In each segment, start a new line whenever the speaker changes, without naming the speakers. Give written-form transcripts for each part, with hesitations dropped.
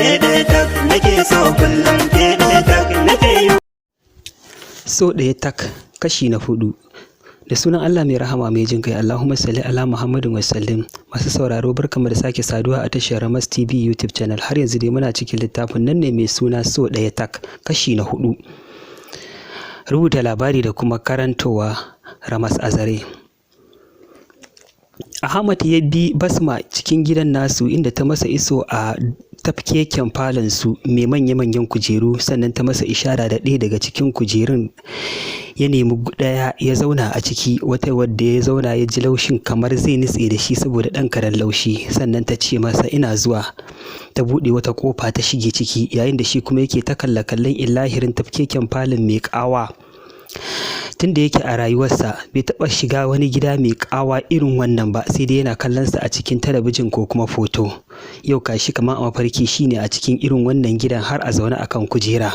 Ke ɗaya tak nake so kullum, ke ɗaya tak nake yi.
So ɗaya tak, kashi na hudu. Da sunan Allah mai rahama mai jin kai. Allahumma salli ala Muhammadin wa sallim. Masu sauraro, barkamu da sake saduwa a tashar Ramas TV YouTube channel. Har yanzu dai muna cikin littafin nan ne mai suna So ɗaya tak, kashi na hudu. Rubuta labari da kuma karantowa, Ramas Azare. Ahmad ya bi Basma cikin gidan nasu, inda ta masa iso a tafkeken falonsu mai manya-manyan kujeru, sannan ta masa ishara da ɗaya daga cikin kujerun. Ya nemi ɗaya ya zauna a ciki, wata wadda ya zauna ya ji laushin kamar zai nutse da shi saboda ɗan karen laushi. Sannan ta ce masa, "Ina zuwa." Ta buɗe wata ƙofa ta shige ciki, yayin da shi kuma yake ta kalle kallon illahirin tafkeken falon mai ƙawa. Tun da yake a rayuwarsa bai taɓa shiga wani gida mai ƙawa irin wannan ba, sai dai yana kallon sa a cikin talabijin ko kuma foto. Yau kashi kamar a mafarki shine a cikin irin wannan gidan, har a zaune akan kujera.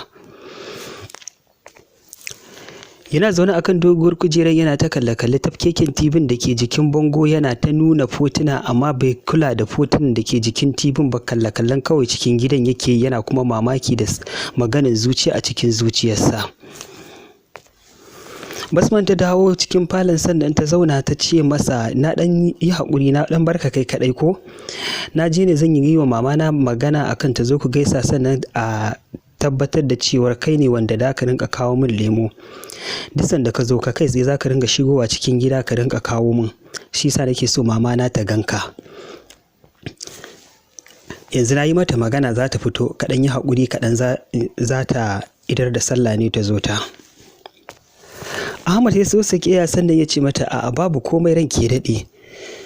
Yana zaune akan doguwar kujerar yana ta kalle-kalle tafkeken tibin da ke jikin bango, yana ta nuna fotuna, amma bai kula da fotunan da ke jikin tibin ba. Kalle-kallen kawai cikin gidan yake, yana kuma mamaki da maganin zuciya a cikin zuciyarsa. Basman ta dawo cikin falon, sannan ta zauna, ta ce masa, "Na dan yi haƙuri na dan barka kai kaɗai ko? Na je ne zan yi wa mama na magana akan ta zo ku gaisa, sannan a tabbatar da cewar kai ne wanda da ka rinka kawo min lemo. Duk sanda ka zo ka kai tsaye za ka rinka shigowa cikin gida ka rinka kawo min. Shi yasa nake so mama na ta ganka. Yanzu na yi mata magana, za ta fito. Kaɗan yi haƙuri kaɗan, za ta idar da sallah ne ta zo ta." Ahmad ya so sakiya, sannan ya ce mata, "A'a, babu komai, ranki ya daɗe.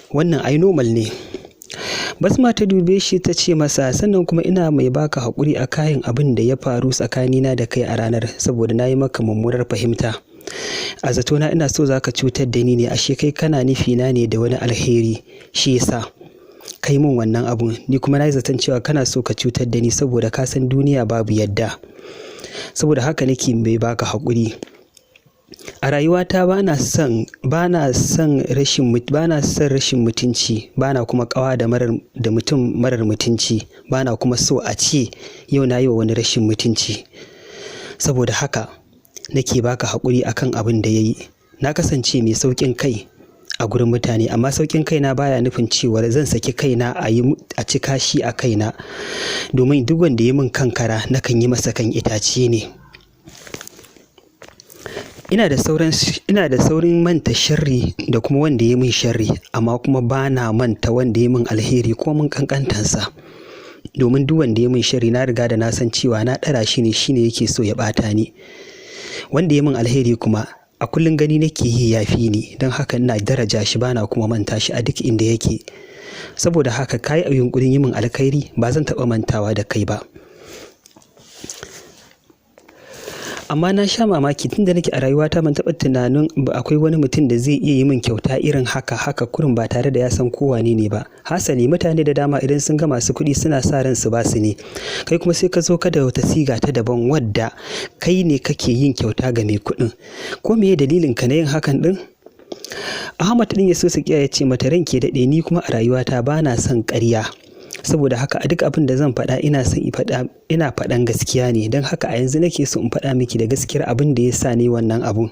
Wannan ai normal ne." Basma ta dube shi ta ce masa, "Sannan kuma ina mai baka haƙuri a kayan abin da ya faru tsakanina da kai a ranar, saboda na yi maka mummunar fahimta. A zatona ina so za ka cutar da ni ne, ashe kai kana nufina ne da wani alheri, shi yasa kai min wannan abun. Ni kuma na yi zaton cewa kana so ka cutar da ni, saboda ka san duniya babu yadda. Saboda haka nake mai baka haƙuri. A rayuwata bana son rashin mutunci, bana kuma ƙawa da mutum marar mutunci, bana kuma so a ce yau na yi wa wani rashin mutunci. Saboda haka nake baka haƙuri akan abin da ya yi. Na kasance mai sauƙin kai a gurin mutane, amma sauƙin kaina baya nufin cewar zan saki kaina a yi a ci kashi a kaina, domin duk wanda ya min kankara nakan yi masa kan itace ne. Ina da saurin manta sharri da kuma wanda ya min sharri, amma kuma bana manta wanda ya min alheri ko mun ƙanƙantansa. Domin duk wanda ya min sharri, na riga da na san cewa na ɗara shi ne, shine yake so ya ɓata ni. Wanda ya min alheri kuma, a kullum gani nake yi ya fi ni, don haka ina daraja shi, bana kuma manta shi a duk inda yake. Saboda haka ka yi yunƙurin yi min alkhairi, ba zan taɓa mantawa da kai ba. Amma na sha mamaki, tun da nake a rayuwata ban taɓa tunanin ba akwai wani mutum da zai iya yi min kyauta irin haka haka kurum ba tare da ya san ko wane ne ba. Hasali mutane da dama idan sun ga masu kuɗi suna sa ran su ba su ne. Kai kuma sai ka zo ka da wata siga ta daban wadda kai ne kake yin kyauta ga mai kuɗin. Ko meye dalilin ka na yin hakan ɗin?" Ahmad ɗin ya so sakiya, ya ce mata, "Ranki ya daɗe, ni kuma a rayuwata bana son ƙarya. Saboda haka a duk abin da zan faɗa ina son in faɗa, ina faɗan gaskiya ne. Don haka a yanzu nake so in faɗa miki da gaskiyar abin da ya sa ni wannan abun.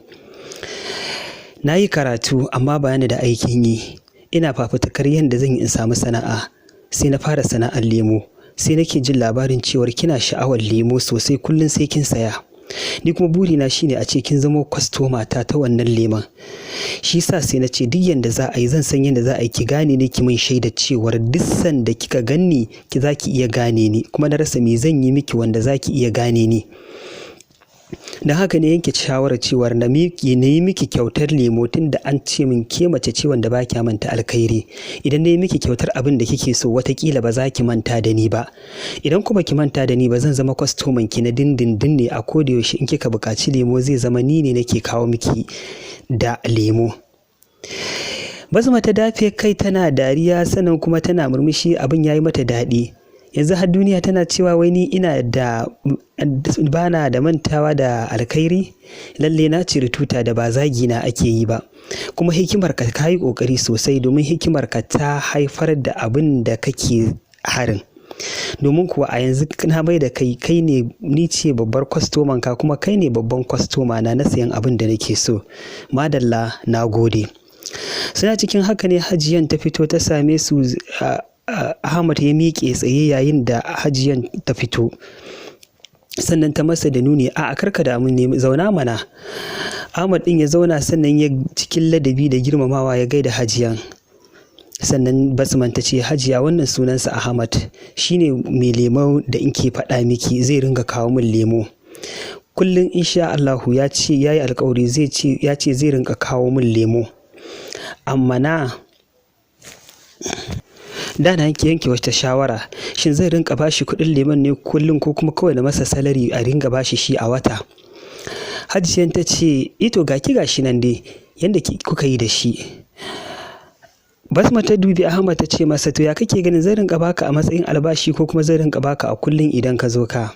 Na yi karatu amma ba ni da aikin yi. Ina fafutukar yadda zan yi in samu sana'a. Sai na fara sana'ar lemo. Sai nake jin labarin cewar kina sha'awar lemo sosai, kullum sai kin saya. Ni kuma burina shine a ce kin zamo kwastoma ta ta wannan lemon. Shi yasa sai na ce duk yanda za a yi, zan san yanda za a yi ki gane ni, ki min shaida cewar duk sanda kika ganni ki za ki iya gane ni. Kuma na rasa me zan yi miki wanda za ki iya gane ni. Don haka ne yanke shawarar cewar na yi miki kyautar lemo, tun da an ce min ke mace ce wanda ba kya manta alkhairi. Idan na yi miki kyautar abin da kike so, watakila ba za ki manta da ni ba. Idan kuma ki manta da ni ba, zan zama kwastoman ki na dindindin ne. A koda yaushe in kika buƙaci lemo, zai zama ni ne nake kawo miki da lemo." Basma ta dafe kai tana dariya, sannan kuma tana murmushi, abin ya yi mata daɗi. Yanzu har duniya tana cewa wai ni ina da bana da mantawa da alkhairi. Lalle na ciri tuta da ba zagi na ake yi ba. Kuma hikimarka, ka yi ƙoƙari sosai, domin hikimarka ta haifar da abin da kake harin. Domin kuwa a yanzu na mai da kai, kai ne, ni ce babbar kwastoman ka kuma kai ne babban kwastoma na na sayan abin da nake so. Madalla, na gode. Suna cikin haka ne Hajiyan ta fito ta same su. Ahmad ya miƙe tsaye yayin da Hajiyan ta fito. Sannan ta masa da nuni, "A'a, karka damu ne, zauna mana." Ahmad ɗin ya zauna, sannan ya cikin ladabi da girmamawa ya gaida Hajiyan. Sannan Basman ta ce, "Hajiya, wannan sunansa Ahmad, shine mai lemo da in ke faɗa miki, zai ringa kawo min lemo kullum insha Allahu. Ya ce ya yi alkawari, zai ce, ya ce zai ringa kawo min lemo. Amma na da na yanke wata shawara, shin zai rinka bashi kuɗin lemon ne kullum ko kuma kawai na masa salary a ringa bashi shi a wata?" Hajiyan ta ce, "Ito ga ki gashi nan dai, yanda kuka yi da shi." Basma ta dubi Ahmad ta ce masa, "To, ya kake ganin, zai rinka baka a matsayin albashi ko kuma zai rinka baka a kullum idan ka zo ka?"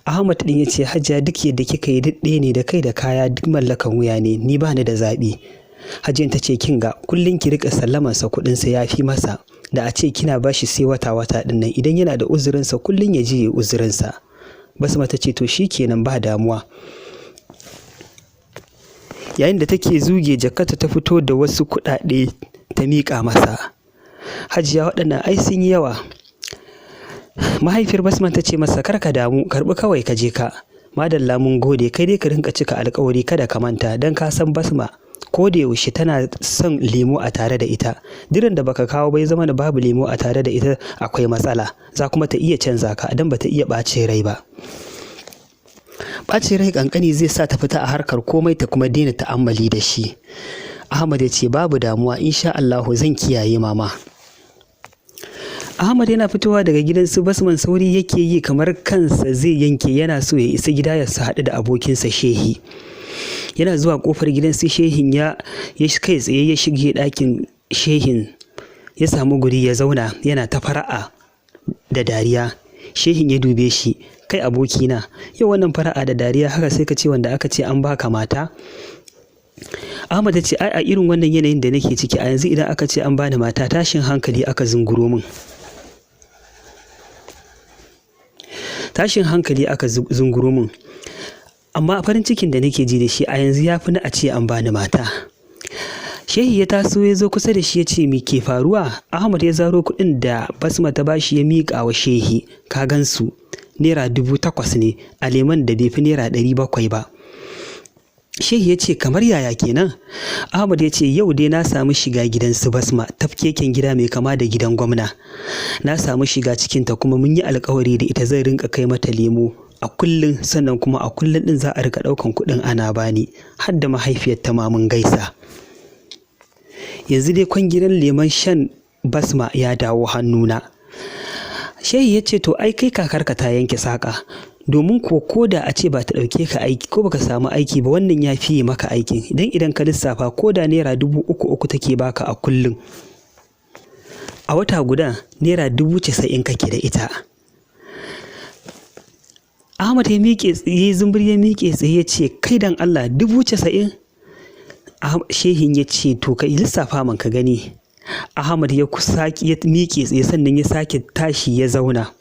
Ahmad din ya ce, "Hajiya, duk yadda kika yi duk ɗaya ne, da kai da kaya duk mallakan wuya ne, ni ba ni da zaɓi." Hajiyan ta ce, "Kin ga, kullum ki rika sallamansa kuɗinsa ya fi masa da a ce kina bashi sai wata wata ɗin nan. Idan yana da uzurinsa, kullum ya je ya uzurinsa." Basma ta ce, "To kenan, ba damuwa." Yayin da take zuge jakarta ta fito da wasu kuɗaɗe ta miƙa masa. "Hajiya, waɗannan ai sun yi yawa." Mahaifiyar Basman ta ce masa, "Kar ka damu, karɓi kawai ka je ka. Madalla, mun gode. Kai dai ka rinka cika alkawari, kada ka manta, don ka san Basma ko da yaushe tana son lemo a tare da ita. Diran da baka kawo bai zama da babu lemo a tare da ita, akwai matsala. Za kuma ta iya canza ka, don bata iya ɓace rai ba. Ɓacin rai ƙanƙani zai sa ta fita a harkar komai, ta kuma daina ta'ammali da shi." Ahmad ya ce, "Babu damuwa, insha Allahu zan kiyaye, mama." Ahmad yana fitowa daga gidan su Basman, sauri yake yi kamar kansa zai yanke, yana so ya isa gida ya su haɗu da abokinsa Shehi. Yana zuwa kofar gidan su Shehin, ya kai tsaye ya shige ɗakin Shehin, ya samu guri ya zauna yana ta fara'a da dariya. Shehin ya dube shi, "Kai abokina, yau wannan fara'a da dariya haka, sai ka ce wanda aka ce an baka mata." Ahmad ya ce, "Ai a irin wannan yanayin da nake ciki a yanzu, idan aka ce an bani mata, tashin hankali aka zunguro min. Tashin hankali aka zunguro min. Amma farin cikin da nake ji da shi a yanzu ya fi na a ce an bani mata." Shehi ya taso ya zo kusa da shi ya ce, "Me ke faruwa?" Ahmad ya zaro kuɗin da Basma ta bashi ya miƙa wa Shehi. "Ka gansu, ₦8,000 ne a lemon da bai fi ₦700 ba." Shehi ya ce, "Kamar yaya kenan?" Ahmad ya ce, "Yau dai na samu shiga gidan su Basma, tafkeken gida mai kama da gidan gwamna. Na samu shiga cikinta, kuma mun yi alkawari da ita zai rinka kai mata lemo a kullum, sannan kuma a kullum din za a rika ɗaukan kuɗin ana bani, har da mahaifiyar ta ma mun gaisa. Yanzu dai kwangilan lemon shan Basma ya dawo hannuna." Shehi ya ce, "To ai kai kakarka ta yanke saƙa, domin ko da a ce ba ta ɗauke ka aiki ko baka samu aiki ba, wannan ya fiye maka aikin. Idan ka lissafa, ko da ₦3,000 take baka a kullum, a wata guda ₦90,000 kake da ita." Ahmad ya miƙe tsaye, zumbur ya miƙe tsaye ya ce, "Kai, dan Allah, 90,000?" Shehin ya ce, "To ka lissafa man ka gani." Ahmad ya ya miƙe tsaye, sannan ya sake tashi ya zauna,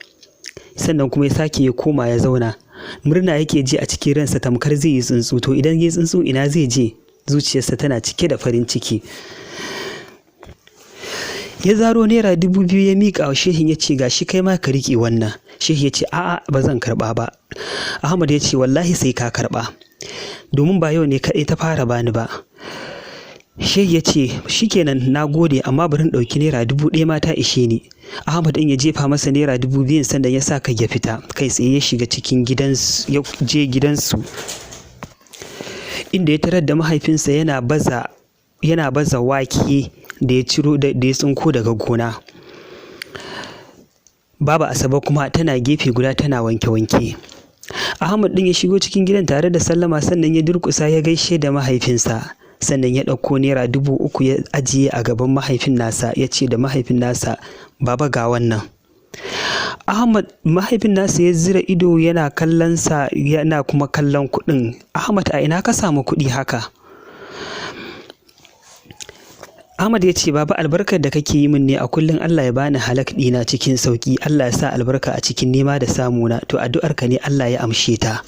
sannan kuma ya sake ya koma ya zauna. Murna yake ji a cikin ransa tamkar zai yi tsuntsu. To idan ya tsuntsu ina zai je? Zuciyarsa tana cike da farin ciki. Ya zaro ₦2,000 ya miƙa wa shehin ya ce, "Gashi, kai ma ka riƙe wannan." Shehi ya ce, "A'a, ba zan karɓa ba." Ahmad ya ce, "Wallahi sai ka karɓa, domin ba yau ne kaɗai ta fara bani ba." Shehi ya ce, "Shikenan, na gode, amma bari in ɗauki ₦1,000 ma ta ishe ni." Ahmad ɗin ya jefa masa ₦2,000, sannan ya sa kai ya fita kai tsaye ya shiga cikin gidansu, ya je gidansu, inda ya tarar da mahaifinsa yana baza wake da ya ciro, da ya tsinko daga gona. Baba Asabe kuma tana gefe guda tana wanke-wanke. Ahmad ɗin ya shigo cikin gidan tare da sallama, sannan ya durƙusa ya gaishe da mahaifinsa. Sannan ya ɗauko ₦3,000 ya ajiye a gaban mahaifin nasa, ya ce da mahaifin nasa, "Baba, ga wannan." Ahmad, mahaifin nasa ya zira ido yana kallon sa, yana kuma kallon kuɗin. "Ahmad, a ina ka samu kuɗi haka?" Ahmad ya ce, "Baba, albarkar da kake yi min ne a kullum, Allah ya bani halak ɗina cikin sauƙi, Allah ya sa albarka a cikin nema da samuna. To addu'ar ka ne Allah ya amshe ta,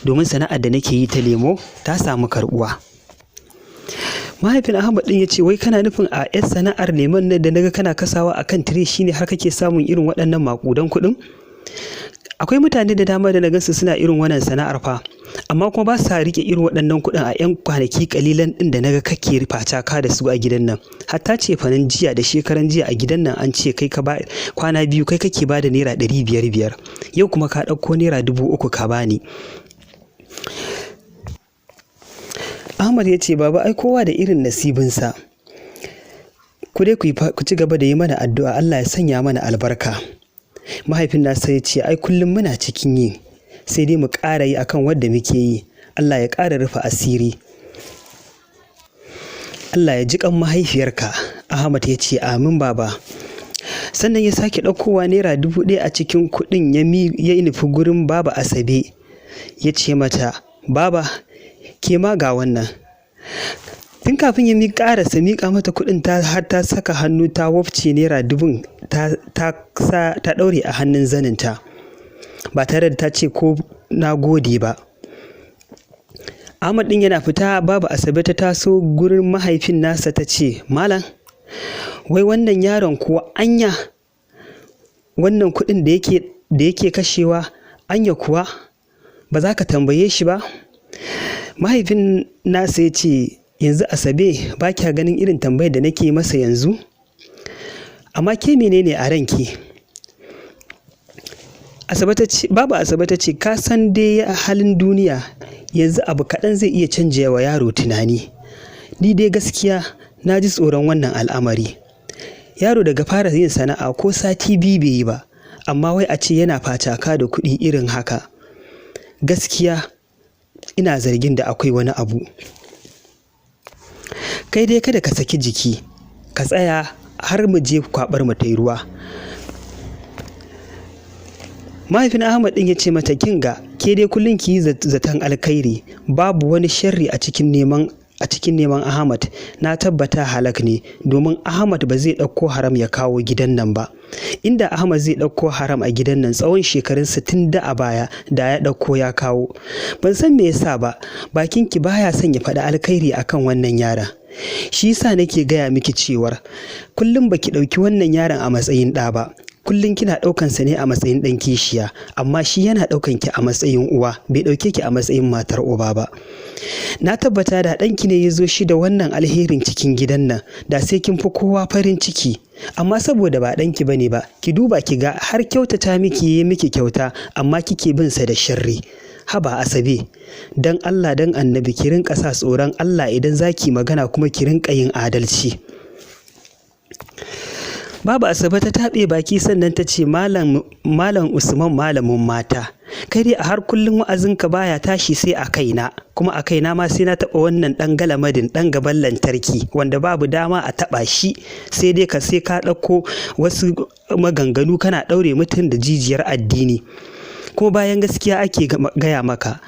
domin sana'ar da nake yi ta lemo ta samu karɓuwa." Mahaifin Ahmad ɗin ya ce, "Wai kana nufin a 'yar sana'ar lemon nan da naga kana kasawa a kan tire shine har kake samun irin waɗannan maƙudan kuɗin? Akwai mutane da dama da na gansu suna irin wannan sana'ar fa, amma kuma ba sa rike irin waɗannan kuɗin a 'yan kwanaki kalilan ɗin da naga kake facaka da su a gidan nan. Hatta cefanen jiya da shekaran jiya a gidan nan an ce kai ka ba kwana 2 kai kake ba da ₦500 500, yau kuma ka ɗauko ₦3,000 ka bani." Ahmad ya ce, "Baba, ai kowa da irin nasibinsa. Ku dai ku ci gaba da yi mana addu'a, Allah ya sanya mana albarka." Mahaifin nasa ya ce, "Ai kullum muna cikin yi, sai dai mu ƙara yi akan wadda muke yi. Allah ya ƙara rufe asiri. Allah ya ji ƙan mahaifiyarka." Ahmad ya ce, "Amin, baba." Sannan ya sake ɗaukowa ₦1,000 a cikin kuɗin, ya nufi gurin Baba Asabe, ya ce mata, "Baba, ke ma ga wannan." Tun kafin ya ƙarasa miƙa mata kuɗin, ta har ta saka hannu ta wafce ₦1,000 ta sa ta ɗaure a hannun zaninta ba tare da ta ce ko "na gode" ba. Ahmad ɗin yana fita, Baba Asabe ta taso gurin mahaifin nasa ta ce, "Malam, wai wannan yaron kuwa anya wannan kuɗin da yake kashewa, anya kuwa ba za ka tambaye shi ba?" Mahaifin nasa ya ce, "Yanzu Asabe, ba kya ganin irin tambayar da nake masa yanzu? Amma ke menene a ranki?" Asabe ta ce, Baba Asabe ta ce, "Ka san dai halin duniya yanzu, abu kaɗan zai iya canja wa yaro tunani. Ni dai gaskiya na ji tsoron wannan al'amari. Yaro daga fara yin sana'a ko sati 2 bai yi ba, amma wai a ce yana facaka da kuɗi irin haka. Gaskiya ina zargin da akwai wani abu. Kai dai kada ka saki jiki, ka tsaya har mu je kwaɓar mu ta yi ruwa." Mahaifin Ahmad ɗin ya ce mata, "Kinga, ke dai kullum ki yi zaton alkhairi, babu wani sharri a cikin neman Ahmad. Na tabbata halak ne, domin Ahmad ba zai ɗauko haram ya kawo gidan nan ba. Inda Ahmad zai ɗauko haram a gidan nan tsawon shekarun 60 da a baya da ya ɗauko ya kawo. Ban san me yasa ba, bakinki baya son ya faɗi alkhairi akan wannan yaron. Shi yasa nake gaya miki cewar kullum baki ɗauki wannan yaron a matsayin ɗa ba. Kullum kina ɗaukan sa ne a matsayin ɗan kishiya, amma shi yana ɗaukan ki a matsayin uwa, bai ɗauke ki a matsayin matar uba ba. Na tabbata da ɗanki ne ya zo shi da wannan alherin cikin gidan nan, da sai kin fi kowa farin ciki. Amma saboda ba ɗanki bane ba, ki duba ki ga har kyautata miki yi miki kyauta, amma kike bin sa da sharri. Haba Asabe, dan Allah dan Annabi ki rinƙa sa tsoron Allah idan zaki magana, kuma ki rinƙa yin adalci." Baba Asabe ta taɓe baki, sannan ta ce, Malam, Malam Usman, malamin mata, kai dai a har kullum wa'azinka baya tashi sai a kaina, kuma a kaina ma sai na taɓa wannan ɗan galamadin ɗan gaban lantarki wanda babu dama a taɓa shi, sai dai ka sai ka ɗauko wasu maganganu kana ɗaure mutum da jijiyar addini. Kuma bayan gaskiya ake gaya maka.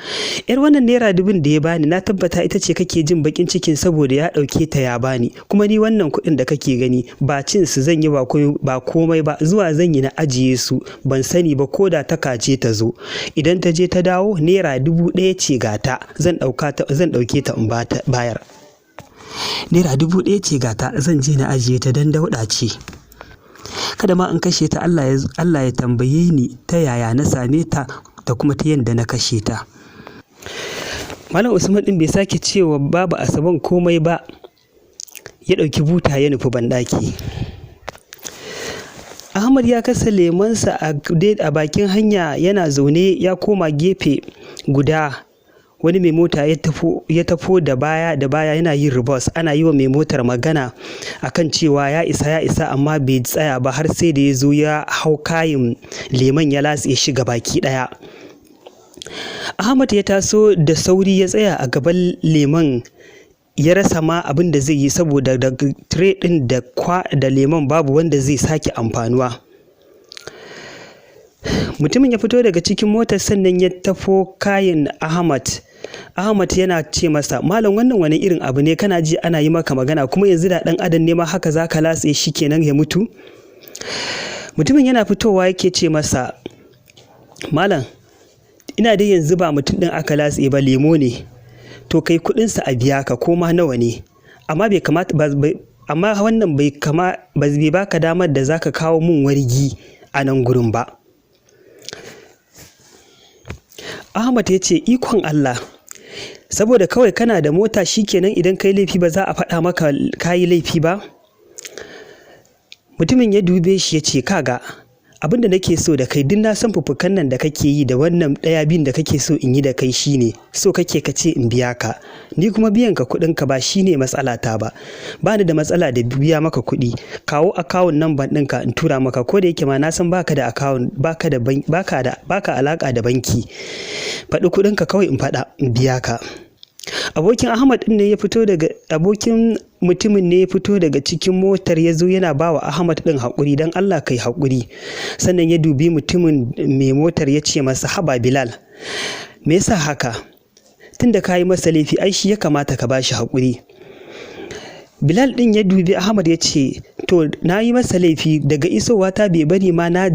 Yar wannan ₦1,000 da ya bani, na tabbata ita ce kake jin bakin cikin saboda ya ɗauke ta ya bani. Kuma ni wannan kuɗin da kake gani ba cin su zan yi ba, ba komai ba, zuwa zan yi na ajiye su. Ban sani ba ko da ta kace ta zo. Idan ta je ta dawo, ₦1,000 ce gata, zan ɗauka ta, zan ɗauke ta in bayar. ₦1,000 ce gata, zan je na ajiye ta don dauɗa ce. Kada ma in kashe ta, Allah ya tambaye ni ta yaya na same ta da kuma ta yanda na kashe ta." Malam Usman ɗin bai sake cewa Baba Asaben komai ba, ya ɗauki buta ya nufi banɗaki. Ahmad ya kasa lemonsa a bakin hanya yana zaune, ya koma gefe guda. Wani mai mota ya tafo da baya da baya yana yin reverse. Ana yi wa mai motar magana akan cewa ya isa, ya isa, amma bai tsaya ba har sai da ya zo ya hau kayin lemon ya latse shi baki ɗaya. Ahmad ya taso da sauri ya tsaya a gaban lemon, ya rasa ma abin da zai yi saboda da tire ɗin da kwa da lemon babu wanda zai sake amfanuwa. Mutumin ya fito daga cikin motar, sannan ya tafo kayan Ahmad. Ahmad yana ce masa, "Malam, wannan wani irin abu ne? Kana ji ana yi maka magana, kuma yanzu da ɗan adam ne ma haka zaka latse shi kenan ya mutu?" Mutumin yana fitowa yake ce masa, "Malam, ina dai yanzu ba mutum ɗin aka latse ba, lemo ne. To kai kuɗinsa a biya ka ko ma nawa ne, amma bai kamata ba, amma wannan bai kama bai baka damar da zaka kawo mun wargi a nan gurin ba." Ahmad ya ce, "Ikon Allah, saboda kawai kana da mota shikenan idan kai laifi ba za a faɗa maka kayi laifi ba?" Mutumin ya dube shi ya ce, "Kaga, abin da nake so da kai, duk na san fuffukan nan da kake yi da wannan ɗaya biyun da kake so in yi da kai, shine so kake ka ce in biya ka. Ni kuma biyan ka kuɗin ka ba shine matsalata ba. Ba ni da matsala da biya maka kuɗi. Kawo account number ɗinka in tura maka, ko da yake ma na san baka da account, baka da baka alaka da banki. Faɗi kuɗin ka kawai in faɗa in biya ka." Abokin Ahmad ɗin ne ya fito daga, abokin mutumin ne ya fito daga cikin motar, ya zo yana ba wa Ahmad ɗin haƙuri, "Don Allah kai haƙuri." Sannan ya dubi mutumin mai motar ya ce masa, "Haba Bilal, me yasa haka? Tunda ka yi masa laifi, ai shi ya kamata ka bashi haƙuri." Bilal ɗin ya dubi Ahmad ya ce, "To na yi masa laifi, daga isowa ta bai bari ma na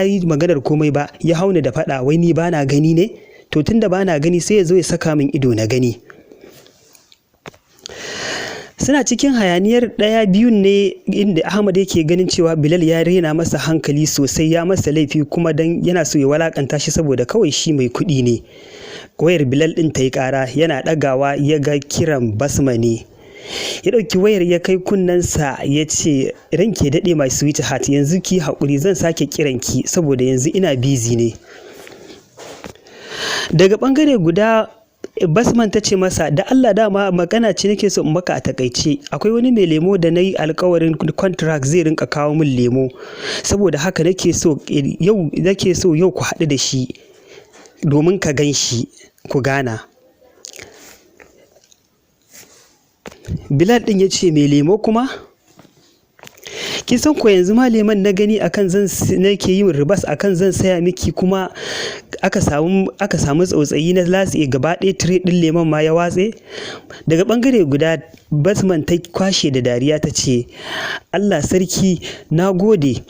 yi maganar komai ba, ya hauni da faɗa, wai ni bana gani ne? To tunda bana gani, sai ya zo ya saka min ido na gani." Suna cikin hayaniyar ɗaya biyun ne inda Ahmad yake ganin cewa Bilal ya rena masa hankali sosai, ya masa laifi kuma dan yana so ya walakanta shi saboda kawai shi mai kuɗi ne. Wayar Bilal ɗin ta yi ƙara, yana ɗagawa ya ga kiran Basma ne. Ya ɗauki wayar ya kai kunnensa ya ce, "Ranke daɗe, my sweetheart, yanzu ki haƙuri, zan sake kiranki saboda yanzu ina busy ne." Daga ɓangare guda, Basman ta ce masa, "Da Allah, dama magana ce nake so in maka a takaice. Akwai wani mai lemo da na yi alkawarin contract zai rinka kawo min lemo. Saboda haka nake so yau ku haɗu da shi domin ka gan shi ku gana." Bilal ɗin ya ce, "Mai lemo kuma? Kin san ko yanzu ma lemon na gani akan zan nake yin ribas akan zan saya miki, kuma aka samu tsautsayi na latse gaba ɗaya, tire ɗin lemon ma ya watse." Daga ɓangare guda, Basman ta kwashe da dariya ta ce, "Allah sarki, na gode,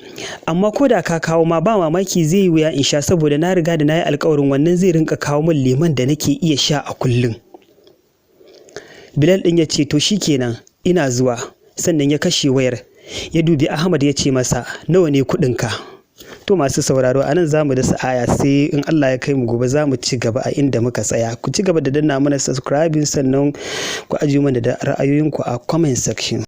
amma ko da ka kawo ma, ba mamaki zai yi wuya in sha, saboda na riga da na yi alkawarin wannan zai rinka kawo min lemon da nake iya sha a kullum." Bilal ɗin ya ce, "To shikenan, ina zuwa." Sannan ya kashe wayar. Ya dubi Ahmad ya ce masa, "Nawa ne kuɗinka?" To masu sauraro, a nan za mu dasa aya, sai in Allah ya kai mu gobe za mu ci gaba a inda muka tsaya. Ku ci gaba da danna mana subscribing, sannan ku ajiye mana da ra'ayoyinku a comment section.